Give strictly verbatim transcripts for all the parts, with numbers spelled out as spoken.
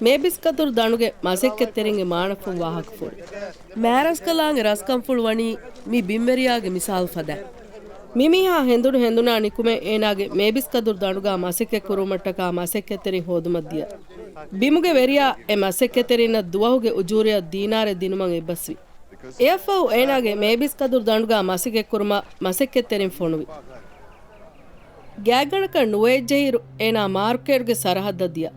މޭބިސްކަދުރު ދަނޑުގެ މަސައްކަތްތެރިންގެ މާނަފުން ވާހަކަފުޅު. މާރަސްކަލާނގެ ރަސްކަންފުޅު ވަނީ މި ބިންވެރިޔާގެ މިސާލު ފަދައިން. މި މީހާ ހެނދުނު ހެނދުނާ ނިކުމެ އޭނާގެ މޭބިސްކަދުރު ދަނޑުގާ މަސައްކަތް ކުރުވުމަށްޓަކާ މަސައްކަތްތެރިން ހޯދުމަށް ދިޔަ. ބިމުގެ ވެރިޔާ އެ މަސައްކަތްތެރިންނަށް ދުވަހުގެ އުޖޫރަޔަށް ދީނާރެއް ދިނުމަށް އެއްބަސްވި. އެއަށްފަހު އޭނާގެ މޭބިސްކަދުރު ދަނޑުގާ މަސައްކަތް ކުރުމަށް މަސައްކަތްތެރިން ފޮނުވި. ގާތްގަނޑަކަށް ނުވައެއްޖެހިއިރު އޭނާ މާރުކޭޓްގެ ސަރަހައްދަށް ދިޔަ.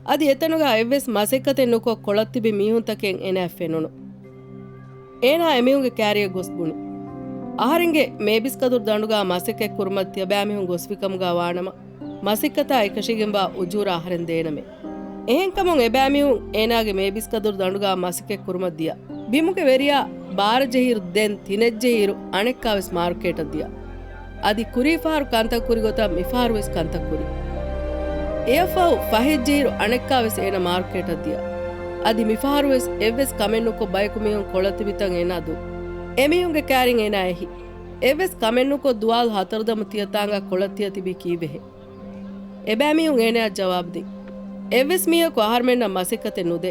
އަދި އެތަނުގާ އެއްވެސް މަސައްކަތެއް ނުކޮށް ކޮޅަށް ތިބި މީހުންތަކެއް އޭނާއަށް ފެނުނު. އޭނާ އެމީހުންގެ ކާރިއަށް ގޮސް ބުނި. އަހަރެންގެ މޭބިސްކަދުރު ދަނޑުގާ މަސައްކަތް ކުރުމަށް ތިޔަބައިމީހުން ގޮސްފިކަމުގާ ވާނަމަ، މަސައްކަތާ އެކަށީގެންވާ އުޖޫރަ އަހަރެން ދޭނަމޭ. އެހެންކަމުން އެބައިމީހުން އޭނާގެ މޭބިސްކަދުރު ދަނޑުގާ މަސައްކަތް ކުރުމަށް ދިޔަ. ބިމުގެ ވެރިޔާ ބާރަޖެހިއިރު ދެން ތިނެއްޖެހިއިރު އަނެއްކާވެސް މާރުކޭޓަށް ދިޔަ. އަދި ކުރީފަހަރު ކަންތައް ކުރި ގޮތަށް މިފަހަރުވެސް ކަންތައް ކުރި. އެއަށްފަހު ފަހެއްޖެހިއިރު އަނެއްކާވެސް އޭނަ މާރުކޭޓަށް ދިޔަ. އަދި މިފަހަރުވެސް އެއްވެސް ކަމެއްނުކޮށް ބަޔަކު މީހުން ކޮޅަށް ތިބިތަން އޭނާ ދު. އެމީހުންގެ ކާރިން އޭނާ އެހި. އެއްވެސް ކަމެއްނުކޮށް ދުވާލު ހަތަރުދަމު ތިޔަތާނގާ ކޮޅަށް ތިޔަ ތިބީ ކީއްވެހޭ؟ އެބައިމީހުން އޭނަޔަށް ޖަވާބު ދިން. އެއްވެސް މީހަކު އަހަރުމެންނަށް މަސައްކަތެއް ނުދޭ.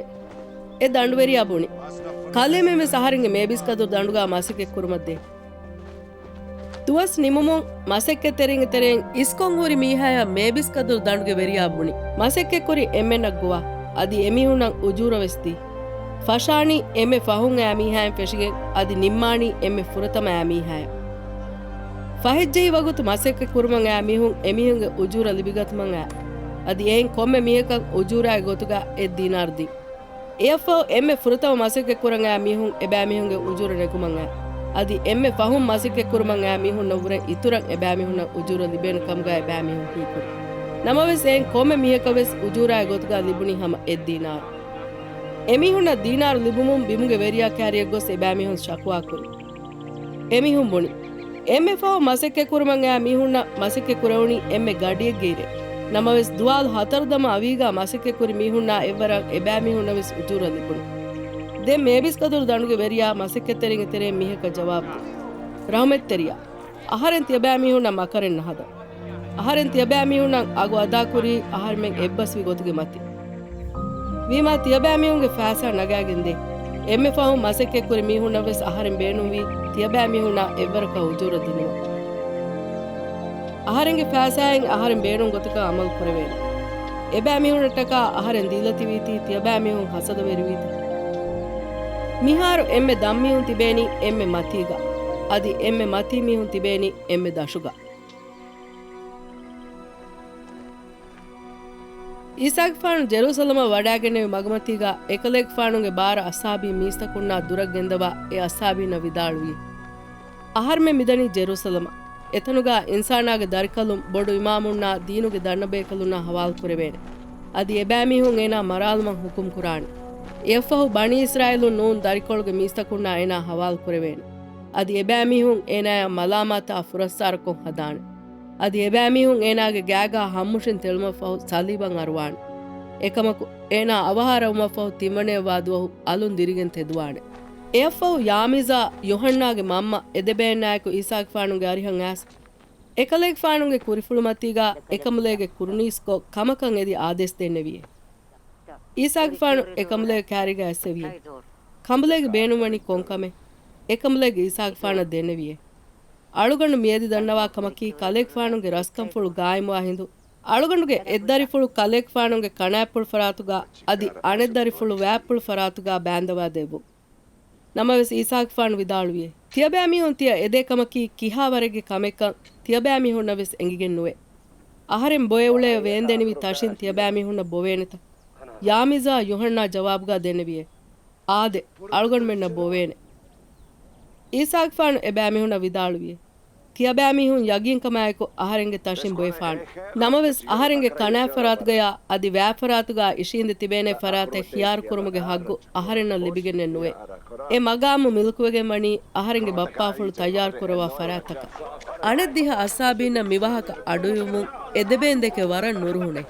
އެ ދަނޑުވެރިޔާ ބުނި. ކަލޭމެންވެސް އަހަރެންގެ މޭބިސްކަދުރު ދަނޑުގާ މަސައްކަތް ކުރުމަށް ދޭ. ދުވަސް ނިމުމުން މަސައްކަތްތެރިންގެ ތެރެއިން އިސްކޮށް ހުރި މީހާޔަށް މޭބިސްކަދުރު ދަނޑުގެ ވެރިޔާ ބުނި. މަސައްކަތްކުރި އެންމެންނަށް ގޮވާ. އަދި އެމީހުންނަށް އުޖޫރަވެސް ދީ. ފަށާނީ އެންމެ ފަހުން އައި މީހާއިން ފެށިގެން އަދި ނިންމާނީ އެންމެ ފުރަތަމަ އައި މީހާޔަށް. ފަހެއްޖެހި ވަގުތު މަސައްކަތް ކުރުމަށް އައި މީހުން އެމީހުންގެ އުޖޫރަ ލިބިގަތުމަށް އައި. އަދި އެއިން ކޮންމެ މީހަކަށް އުޖޫރާގެ ގޮތުގަ އެއް ދީނާރު ދީ. އެއަށްފަހު އެންމެ ފުރަތަމަ މަސައްކަތް ކުރަން އައި މީހުން އެބައިމީހުންގެ އުޖޫރަ ނެގުމަށް އައި. އަދި އެންމެ ފަހުން މަސައްކަތް ކުރުމަށް އައި މީހުންނަށްވުރެ އިތުރަށް އެބައިމީހުންނަށް އުޖޫރަ ލިބޭނެ ކަމުގަ އެބައިމީހުން ހީކުރި. ނަމަވެސް އެއިން ކޮންމެ މީހަކަށް ވެސް އުޖޫރާގެ ގޮތުގަ ލިބުނީ ހަމަ އެއް ދީނާރު. އެމީހުންނަށް ދީނާރު ލިބުމުން ބިމުގެ ވެރިޔާ ކާރިއަށް ގޮސް އެބައިމީހުން ޝަކުވާ ކުރި. އެމީހުން ބުނި، އެންމެ ފަހު މަސައްކަތް ކުރުމަށް އައި މީހުންނަށް މަސައްކަތް ކުރެވުނީ އެންމެ ގަޑިއެއްގެ އިރެއް. ނަމަވެސް، ދުވާލު ހަތަރު ދަމާ އަވީގާ މަސައްކަތް ކުރި މީހުންނާ އެއްވަރަށް އެބައިމީހުންނަށް ވެސް އުޖޫރަ ލިބުނު. ދެން މޭބިސް ކަދުރު ދަނޑުގެ ވެރިޔާ މަސައްކަތްތެރިންގެ ތެރެއިން މީހަކަށް ޖަވާބު ދިން. ރަހުމަތްތެރިޔާ، އަހަރެން ތިޔަބައިމީހުންނަށް މަކަރެއް ނަހަދަން. އަހަރެން ތިޔަބައިމީހުންނަށް އަގު އަދާކުރީ އަހަރެމެން އެއްބަސްވި ގޮތުގެ މަތިން. ވީމާ ތިޔަބައިމީހުންގެ ފައިސާ ނަގާގެން ދޭ. އެންމެ ފަހުން މަސައްކަތްކުރި މީހުންނަށް ވެސް އަހަރެން ބޭނުންވީ ތިޔަބައިމީހުންނާ އެއްވަރަކަށް އުޖޫރަ ދިނުމަށް. އަހަރެންގެ ފައިސާއިން އަހަރެން ބޭނުން ގޮތަކަށް އަމަލު ކުރެވޭނެ. އެބައިމީހުންނަށްޓަކާ އަހަރެން ދީލަތިވީތީ ތިޔަބައިމީހުން ހަސަދަވެރިވީތަ؟ މިހާރު އެންމެ ދަށްމީހުން ތިބޭނީ އެންމެ މަތީގަ. އަދި އެންމެ މަތީ މީހުން ތިބޭނީ އެންމެ ދަށުގަ. އީސާގެފާނު ޖެރޫސަލަމަށް ވަޑައިގެންނެވި މަގުމަތީގަ އެކަލޭގެފާނުގެ ބާރަ އަޞްޙާބީ މީސްތަކުންނާ ދުރަށް ގެންދަވާ އެ އަޞްޙާބީންނަށް ވިދާޅުވި، އަހަރުމެން މިދަނީ ޖެރޫސަލަމަށް. އެތަނުގަ އިންސާނާގެ ދަރިކަލުން ބޮޑު އިމާމުންނާ ދީނުގެ ދަންނަބޭކަލުންނާ ހަވާލު ކުރެވޭނެ. އަދި އެބައިމީހުން އޭނާ މަރާލުމަށް ހުކުމް ކުރާނެ. އެއަށްފަހު ބަނީ އިސްރާއީލުން ނޫން ދަރިކޮޅުގެ މީސްތަކުންނާ އޭނާ ހަވާލު ކުރެވޭނެ. އަދި އެބައިމީހުން އޭނާޔަށް މަލާމާތާ ފުރައްސާރަކޮށް ހަދާނެ. އަދި އެބައިމީހުން އޭނާގެ ގާގާ ހައްމުށިން ތެޅުމަށްފަހު ސަލީބަށް އަރުވާނެ. އެކަމަކު، އޭނާ އަވަހާރަވުމަށްފަހު ތިންވަނަޔަށްވާ ދުވަހު އަލުން ދިރިގެން ތެދުވާނެ. އެއަށްފަހު ޔާމީޒާ ޔޫޙަންނާގެ މަންމަ އެދެބޭންނާއެކު އީސާގެފާނުގެ އަރިހަށް އައިސް، އެކަލޭގެފާނުގެ ކުރިފުޅުމަތީގާ އެކަނބުލޭގެ ކުރުނީސްކޮށް ކަމަކަށް އެދި އާދޭސް ދެންނެވިއޭ. އީސާގެފާނު އެކަނބުލޭގެ ކާރީގާ އެއްސެވިއޭ. ކަނބުލޭގެ ބޭނުންވަނީ ކޮންކަމެއް؟ އެކަނބުލޭގެ އީސާގެފާނަށް ދެންނެވިއޭ. އަޅުގަނޑު މިއަދި ދަންނަވާ ކަމަކީ ކަލޭގެފާނުގެ ރަސްކަންފުޅު ގާއިމްވާ ހިނދު، އަޅުގަނޑުގެ އެއްދަރިފުޅު ކަލޭގެފާނުގެ ކަނާތްޕުޅު ފަރާތުގާ އަދި އަނެއްދަރިފުޅު ވާތްޕުޅު ފަރާތުގާ ބާންދަވާ ދެއްވުން. ނަމަވެސް އީސާގެފާނު ވިދާޅުވިއޭ، ތިޔަބައިމީހުން ތިޔަ އެދޭ ކަމަކީ ކިހާވަރެއްގެ ކަމެއްކަން ތިޔަބައިމީހުންނަށް ވެސް އެނގިގެން ނުވޭ. އަހަރެން ބޮއެ އުޅޭ ވޭންދެނިވި ތަށިން ތިޔަބައިމީހުންނަށް ބޮވޭނެތަ؟ ޔާމީޒާ ޔޫޙަންނާ ޖަވާބުގާ ދެންނެވިއޭ، އާދެ، އަޅުގަނޑުމެންނަށް ބޮވޭނެ. އީސާގެފާނު އެބައިމީހުންނަށް ވިދާޅުވިއޭ، ތިޔަބައިމީހުން ޔަގީންކަމާއެކު އަހަރެންގެ ތަށިން ބޮއެފާނެ. ނަމަވެސް، އަހަރެންގެ ކަނާތް ފަރާތުގަޔާ އަދި ވާތް ފަރާތުގާ އިށީނދެ ތިބޭނޭ ފަރާތެއް ޚިޔާރު ކުރުމުގެ ހައްގު އަހަރެންނަށް ލިބިގެންނެއް ނުވޭ. އެ މަގާމު މިލުކުވެގެން ވަނީ އަހަރެންގެ ބައްޕާފުޅު ތައްޔާރު ކުރައްވާ ފަރާތްތަކަށް. އަނެއް ދިހަ އަޞްޙާބީންނަށް މިވާހަކަ އަޑުއިވުމުން އެ ދެބޭން ދެކެ ވަރަށް ނުރުހުނޭ.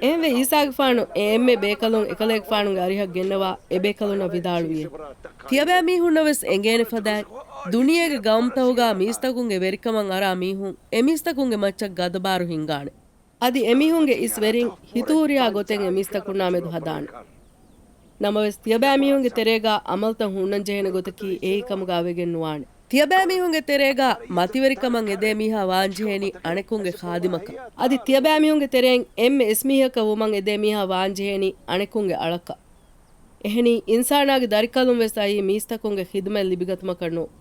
އެހެންވެ، އީސާގެފާނު އެ އެންމެ ބޭކަލުން އެކަލޭގެފާނުގެ އަރިހަށް ގެންނަވާ އެ ބޭކަލުންނަށް ވިދާޅުވިއޭ، ތިޔަބައިމީހުންނަށް ވެސް އެނގޭނެ ފަދައިން، ދުނިޔޭގެ ގައުމުތަކުގާ މީސްތަކުންގެ ވެރިކަމަށް އަރާ މީހުން އެ މީސްތަކުންގެ މައްޗަށް ގަދަބާރު ހިންގާނެ. އަދި އެމީހުންގެ އިސް ވެރިން ހިތުހުރިހާ ގޮތެއް އެ މީސްތަކުންނާ މެދު ހަދާނެ. ނަމަވެސް، ތިޔަބައިމީހުންގެ ތެރޭގާ އަމަލުތައް ހުންނަންޖެހޭނެ ގޮތަކީ އެއީ ކަމުގާ ވެގެން ނުވާނެ. ތިޔަބައިމީހުންގެ ތެރޭގާ މަތިވެރިކަމަށް އެދޭ މީހާ ވާންޖެހޭނީ އަނެކުންގެ ޚާދިމަކަށް. އަދި ތިޔަބައިމީހުންގެ ތެރެއިން އެންމެ އިސް މީހަކަށް ވުމަށް އެދޭ މީހާ ވާންޖެހޭނީ އަނެކުންގެ އަޅަކަށް. އެހެނީ، އިންސާނާގެ ދަރިކަލުން ވެސް އައީ މީސްތަކުންގެ ޚިދުމަތް ލިބިގަތުމަކަށް ނޫން.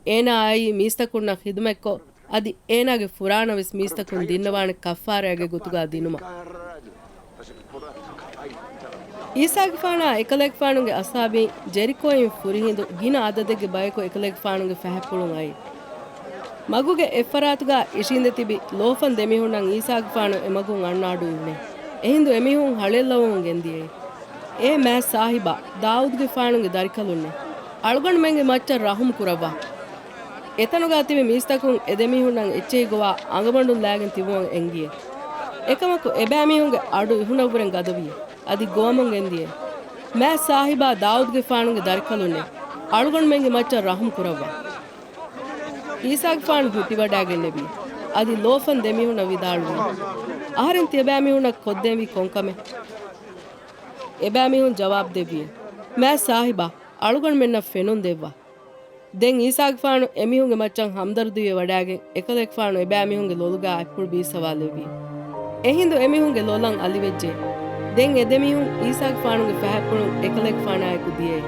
އޭނާ އައީ މީސްތަކުންނަށް ޚިދުމަތްކޮށް، އަދި އޭނާގެ ފުރާނަ ވެސް މީސްތަކުން ދިންނަވާނެ ކައްފާރާގެ ގޮތުގާ ދިނުމަށް. އީސާގެފާނާ އެކަލޭގެފާނުގެ އަޞްޙާބީން ޖެރިކޯއިން ފުރިހިނދު ގިނަ އަދަދެއްގެ ބަޔަކު އެކަލޭގެފާނުގެ ފަހަތްޕުޅުން އައީ. މަގުގެ އެއްފަރާތުގާ އިށީނދެ ތިބި ލޯފަން ދެމީހުންނަށް އީސާގެފާނު އެމަގުން އަންނަ އަޑު އިވުނޭ. އެހިނދު އެމީހުން ހަޅޭއްލަވަމުން ގެންދިޔައީ. އޭ މާތް ސާހިބާ، ދާއޫދުގެފާނުގެ ދަރިކަލުންނޭ. އަޅުގަނޑުމެންގެ މައްޗަށް ރަޙުމް ކުރައްވާ. އެތަނުގާ ތިބި މީސްތަކުން އެދެމީހުންނަށް އެއްޗެހި ގޮވާ އަނގަމަނޑުން ލާގެން ތިބުމަށް އެންގިއޭ. އެކަމަކު އެބައިމީހުންގެ އަޑު އިހުނަށްވުރެން ގަދަވިއޭ. އަދި ގޮވަމުން ގެންދިޔައޭ. މާތް ސާހިބާ، ދާއޫދުގެފާނުގެ ދަރިކަލުންނޭ. އަޅުގަނޑުމެންގެ މައްޗަށް ރަޙުމް ކުރައްވާ. އީސާގެފާނު ހުއްޓިވަޑައިގެންނެވި. އަދި ލޯފަން ދެމީހުންނަށް ވިދާޅުވި. އަހަރެން ތިޔަބައިމީހުންނަށް ކޮށްދޭންވީ ކޮންކަމެއް؟ އެބައިމީހުން ޖަވާބު ދެއްވި. މާތް ސާހިބާ، އަޅުގަނޑުމެންނަށް ފެނުން ދެއްވާ. ދެން އީސާގެފާނު އެމީހުންގެ މައްޗަށް ހަމްދަރުދީވެ ވަޑައިގެން އެކަލޭގެފާނު އެބައިމީހުންގެ ލޮލުގާ އަތްޕުޅު ބީއްސަވާލެއްވި. އެހިނދު އެމީހުންގެ ލޮލަށް އަލިވެއްޖެ. ދެން އެދެމީހުން އީސާގެފާނުގެ ފަހަތްޕުޅުން އެކަލޭގެފާނާއެކު ދިޔައީ.